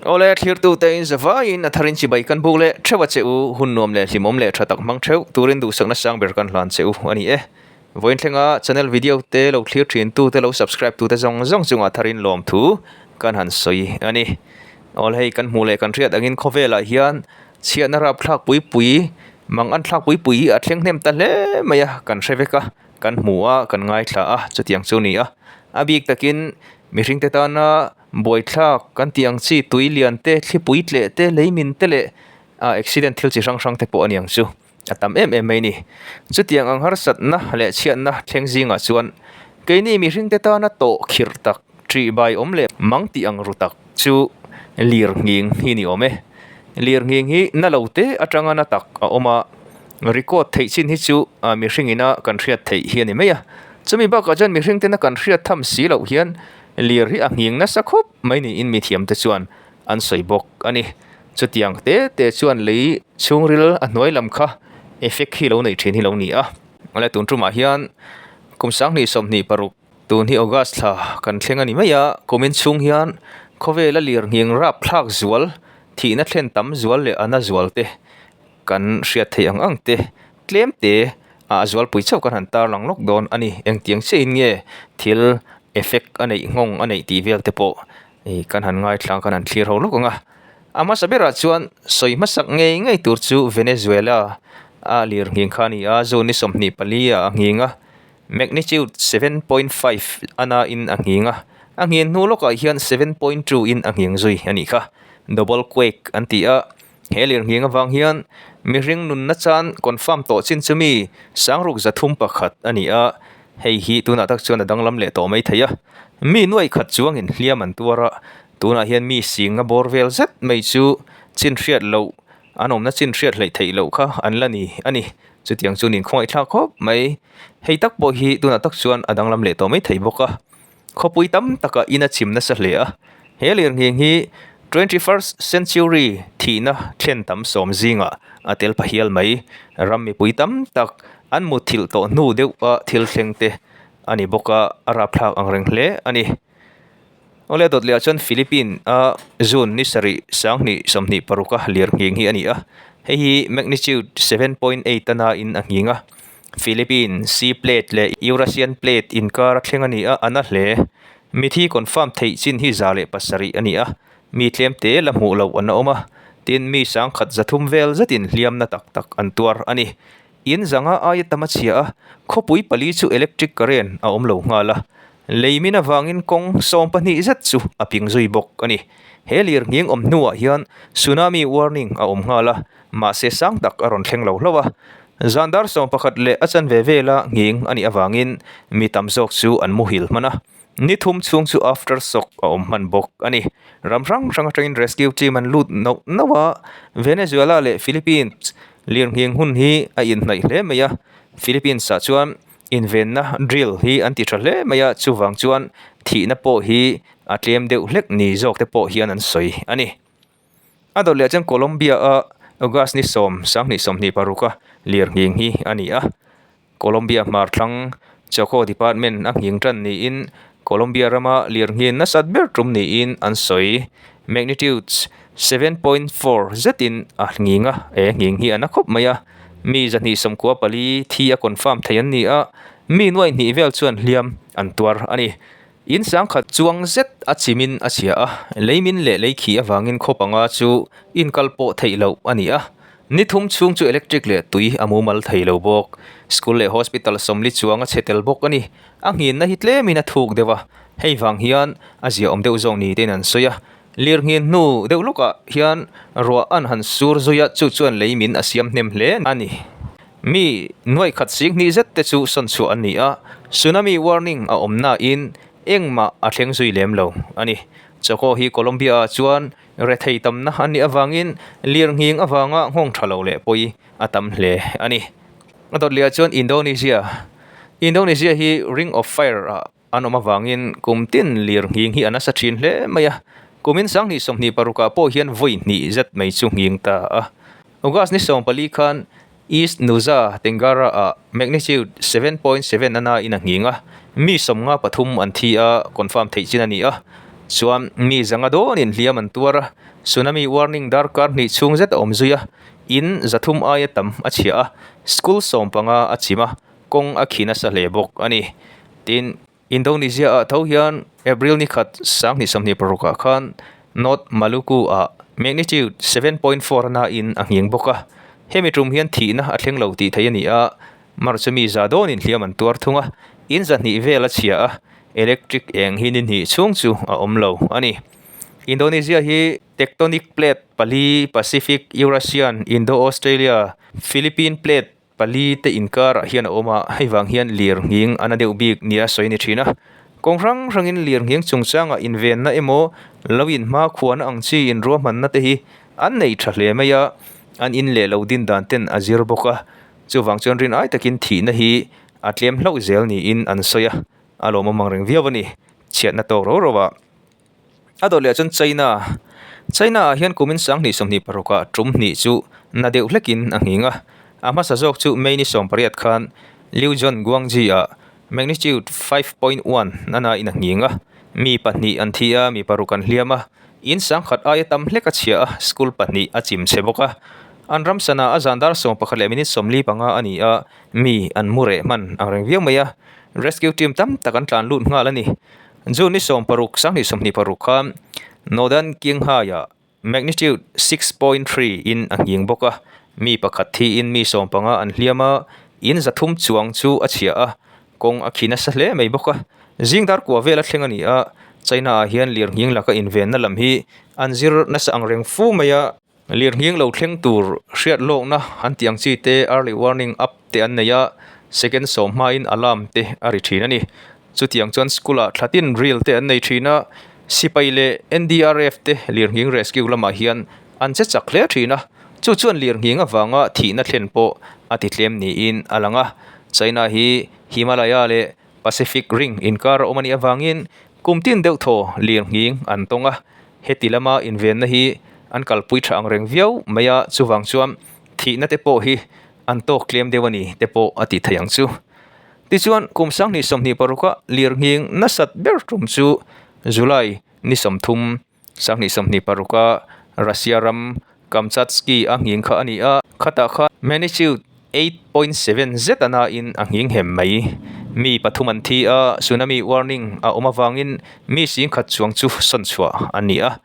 Awle, thlirtute in zavaiin a tharin chibai kan buk leh theuh a che u, hun nuam leh hlimawm leh tha tak hmang theuh turin duhsakna sang ber kan hlan che u a ni e. Vawiin thlenga channel video te lo thlir thin tu te lo subscribe tu te zawng zawng chungah tharin lawmthu kan han sawi a ni. Awle hei kan hmuh leh kan hriat angin khawvelah hian chhiatna rapthlak pui pui, mangan thlak pui pui hi a thleng hnem ta hle mai a, kan hre vek a, kan hmu a, kan ngaithla a, chutiang chu a ni a. A bik takin mihringte tana Buaithlak kan tih ang chi tui lian te, thlipui tleh te, leimin te leh ah accident thil chi hrang hrang te pawh a ni ang chu. A tam em em mai a ni. Chutiang ang harsatna leh chhiatna thleng zingah chuan keini mihring te tana tawh khirh tak, ṭih bai awm leh mang tih ang ru tak chu lir nghing hi ni awm e. Lir nghing hi na lo te atanga na tak a awm a, record theih chin hi chu mihring ina kan hriat theih hi a ni mai a. Chumi bakah chuan mihring tena kan hriat tham si loh hian Lir hi a nghing nasa khawp mai niin mithiamte chuan an sawi bawk a ni. Chutiang te te chuan lei chhungril a hnuai lam kha effect hi lo nei thin hi lo ni a. Awle tun tumah hian kum 2026 tun hi August thla kan thleng a ni mai a, kumin chhung hian khawvela lir nghing rapthlak zual, thihna thlen tam zual leh a na zual te kan hriat theih ang ang te tlem te ah zualpui chauh kan han tarlang lawk dawn a ni. Engtiang chiahin nge thil effect a neih nghawng a neih tih vel te pawh ih kan han ngaithla ang kan han thlir ho lawk ang a. A hmasa berah chuan sawi hmasak ngei ngei tur chu Venezuela a lir nghing kha a ni a, June ni 24 ah a nghing a, magnitude 7.5 a na in a nghing a, a nghin hnu lawkah hian 7.2 in a nghing zui a nih kha. Double quake an ti a. He lirnghing avang hian mihring nunna chan confirm tawh chin chu mi sangruk 301 a ni a, hei hi tunah tak chuan a danglam leh tawh mai thei a. Mi nuai khat chuangin hliam an tuar a, tunah hian mi singa bawr vel zet mai chu chin hriat loh, an awmna chin hriat hleih theih loh kha an la ni a ni. Chutiang chu nin khawngaihthlak khawp mai. Hei tak pawh hi tunah tak chuan a danglam leh tawh mai thei bawk a. Khawpui tam takah in a chim nasa hle a, he lirnghing hi 21st century thihna thlen tam sawm zingah a tel pha hial mai. Ram mipui tam tak an mutthilh tawh hnu deuh a thil thleng te a ni bawk a, a rapthlak ang reng hle a ni. Awle dawt leh ah chuan Philippine a June ni sarih 2026 a lirnghing hi a ni a, hei hi magnitude 7.8 a nain a nghing a. Philippine Sea Plate leh Eurasian Plate inkar a thleng a ni a, a na hle. Mithi confirm theih chin hi 107 a ni a, mi tlemte la hmuh loh an awm a, tin mi 1,300 vel zetin hliamna tak tak an tuar a ni. In zanga aia tam a chhia a, khawpui pali chu electric current a awm lo nghal a, lei min avangin kawng 12 zet chu a ping zui bawk a ni. He lirnghing awm hnuah hian tsunami warning a awm nghal a, mahse sang tak a rawn thleng lo hlauh a. Zan dar 11 leh a chanve vela nghing a nih avangin mi tam zawk chu an muhil hman a, ni thum chhung chu after shock a awm hman bawk a ni. Ram hrang hrang atangin rescue team an lut nauh nauh a, Venezuela leh Philippines lirnghing hun hi a inhnaih hle mai a, Philippines ah chuan invenna drill hi an ti tha hle mai a, chuvang chuan thihna pawh hi a tlem deuh hlek ni zawk te pawh hian an sawi a ni. A dawt leh chuan Colombia a August ni sawm 2026 a lirnghing hi a ni a. Colombia hmarthlang Choco Department a nghing tan niin Colombia rama lirnghin nasat ber tum niin an sawi. Magnitude 7.4 zetin a nghing a, he nghing hi a na khawp mai a. Mi 294 thi a confirm thei an ni a, mi nuai hnih vel chuan hliam an tuar a ni. In sangkhat chuang zet a chimin a chhia a, leimin leh leikhi avangin khaw panga chu inkal pawh theih loh a ni a. Ni thum chhung chu electric leh tui a mumal thei lo bawk. School leh hospital sawmli chuang a chhe tel bawk a ni. A nghinna hi tlemin a thuk deuh a, hei vang hian a ziaawm deuh zawk ni tein an sawi a. Lirnghin hnu deuh lawkah hian ruah an han sur zui a, chu chuan leimin a siam hnem hle a ni. Mi nuaih khat sing hnih zet te chu sawn chhuah an ni a, tsunami warning a awm nain engmah a thleng zui lem lo a ni. Choco hi Colombia ah chuan rethei tamna an nih avangin lirnghing avanga nghawng tha lo leh pawi a tam hle a ni. A dawt leh ah chuan Indonesia. Indonesia hi Ring of Fire ah an awm avangin kum tin lirnghing hi a nasa thin hle mai a, kumin 2026 ah pawh hian vawi hnih zet mai chu nghing ta a. August ni 14 khan East Nusa Tenggara ah magnitude 7.7 a na in a nghing a, mi 53 an thi a, confirm theih chin a ni a. Chuan mi zanga dawnin hliam an tuar a, tsunami warning darkar hnih chhung zet a awm zui a, in 300 aia tam a chhia a, school 15 a chim a, kawng a khi nasa hle bawk a ni. Tin, Indonesia ah tho hian April ni khat 2026 ah khan North Maluku ah magnitude 7.4 na in a nghing bawk a, hemi tum hian thihna a thleng lo tih theih a ni a, Mar chu mi za dawnin hliam an tuar thung a, in 200 vel a chhia a, electric eng hi ni hnih chhung chu a awm lo a ni. Indonesia hi tectonic plate pali Pacific, Eurasian, Indo-Australia, Philippine plate pali te inkarah hian a awm a, hei vang hian lir nghing a na deuh bik nia sawi a ni thin a. Kawng hrang hrangin lir nghing chungchangah invenna emaw lo inhmakhuana ang chi inruahmanna te hi an nei tha hle mai a, an in leh lo din dan ten a zir bawk a. Chuvang chuan rin ai takin thihna hi a tlem hlauh zel niin an sawi a, a lawmawm ang reng viau a ni. Chhiatna tawk ro ro ah. A dawt leh chuan China. China ah hian kumin 2026 ah tum hnih chu na deuh hlekin a nghing a. A hmasa zawk chu May ni 18 khan Liujian Guangxi ah magnitude 5.1 a na in a nghing a. Mi pahnih an thi a, mi paruk an hliam a. In 10,000 aia tam hlek a chhia a, school pahnih a chim chhe bawk a. An ram sana a zan dar 11 leh minute 45 a ni a, mi an mu reh hman ang reng viau mai a. Rescue team tam tak an tlan lut nghal a ni. June ni 16, 2026 khan Northern Qinghai-ah magnitude 6.3 in a nghing bawk a, mi pakhat thiin mi 15 an hliam a, in 300 chuang chu a chhia a, kawng a khi nasa hle mai bawk a. Zing dar kua vel a thleng a ni a, China ah hian lirnghing laka invenna lam hi an zir nasa ang reng fu mai a. Lirnghing lo thleng tur hriat lawkna an tih ang chi te early warning app te an nei a, second sawm hmain alarm te a ri thin a ni. Chutiang chuan school ah thlatin drill te an nei thin a, sipai leh NDRF te lirnghing rescue lamah hian an che chak hle thin a, chu chuan lirnghing avanga thihna thlen pawh a ti tlem niin a lang a. China hi Himalaya leh Pacific Ring inkar a awm a nih avangin kum tin deuh thaw lirnghing an tawng a, heti lama invenna hi an kalpui tha ang reng viau mai a, chuvang chuan thihna te pawh hi an tawk tlem deuh a ni te pawh a ti thei ang chu. Tichuan kum 2026 a lirnghing nasat ber tum chu July ni 30, 2026 a Russia ram Kamchatsky a nghing kha a ni a, khatah khan magnitude 8.7 zet a nain a nghing hem mai. Mi pathum an thi a, tsunami warning a awm avangin mi 10,000 chuang chu sawn chhuah a ni a.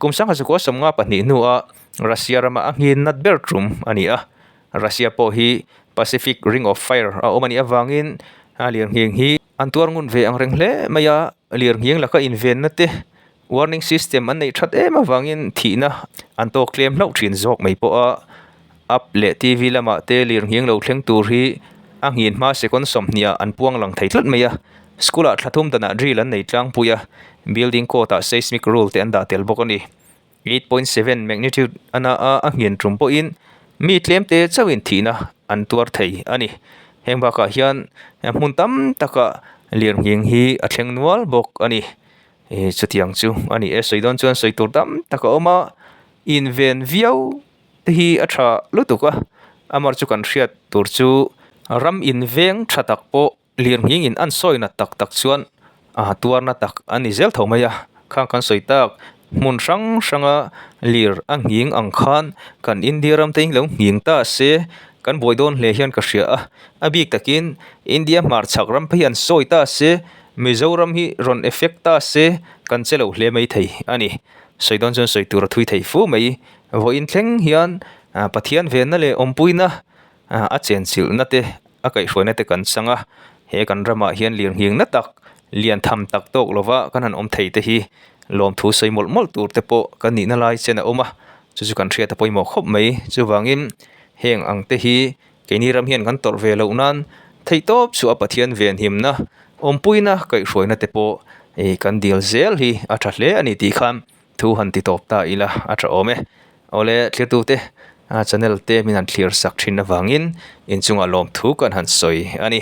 Kum 1952 hnua Russia rama a nghin nat ber tum a ni a. Russia pawh hi Pacific Ring of Fire a awm a nih avangin a lirnghing hi an tuar ngun ve ang reng hle mai a, lirnghing laka invenna te warning system an neih that em avangin thihna an tawk tlem hlauh thin zawk mai pawh a, app leh TV lamah te lirnghing lo thleng tur hi a nghin hma second 20 ah an puang lang thei tlat mai a, school ah thla thum danah drill an nei tlangpui a, building code ah seismic rule te an dah tel bawk a ni. 8.7 magnitude a na a, a nghen tum pawhin mi tlemte chauhin thihna an tuar thei a ni. Heng bakah hian hmun tam takah lirnghing hi a thleng nual bawk a ni. Chutiang chu a ni e, sawi dawn chuan sawi tur tam tak a awm a, inven viau te hi a tha lutuk a, amar chu kan hriat tur chu ram inveng tha tak pawh Lirnghing in an sawi nat tak tak chuan a tuarna tak a ni zel tho mai a, khang kan sawi tak hmun hrang hranga lir a nghing ang khan kan India ram te hi lo nghing ta se kan buai dawn hle hian ka hria a, a bik takin India hmarchhak ram phei an sawi ta se Mizoram hi rawn effect ta se kan che lo hle mai thei a ni. Sawi dawn chuan sawi tur a thui thei fu mai, vawiin thleng hian Pathian venna leh awmpuina a chenchilhna te a kaihhruaina te kan chang a, he kan ramah hian lirnghingna tak lian tham tak tawk lova kan han awm thei te hi lawmthu sawi mawlh mawlh tur te pawh kan nihna lai chen a awm a, chu chu kan hriat a pawimawh khawp mai. Chuvangin heng ang te hi keini ram hian kan tawrh ve loh nan theihtawp chu a Pathian venhimna awmpuina kaihhruaina te pawh kan dil zel hi a tha hle a ni tih khan thu han ti tawp ta ila a tha awm e. Awle thlir-tute channel te min han thlir sak thin avangin inchungah lawmthu kan han sawi a ni.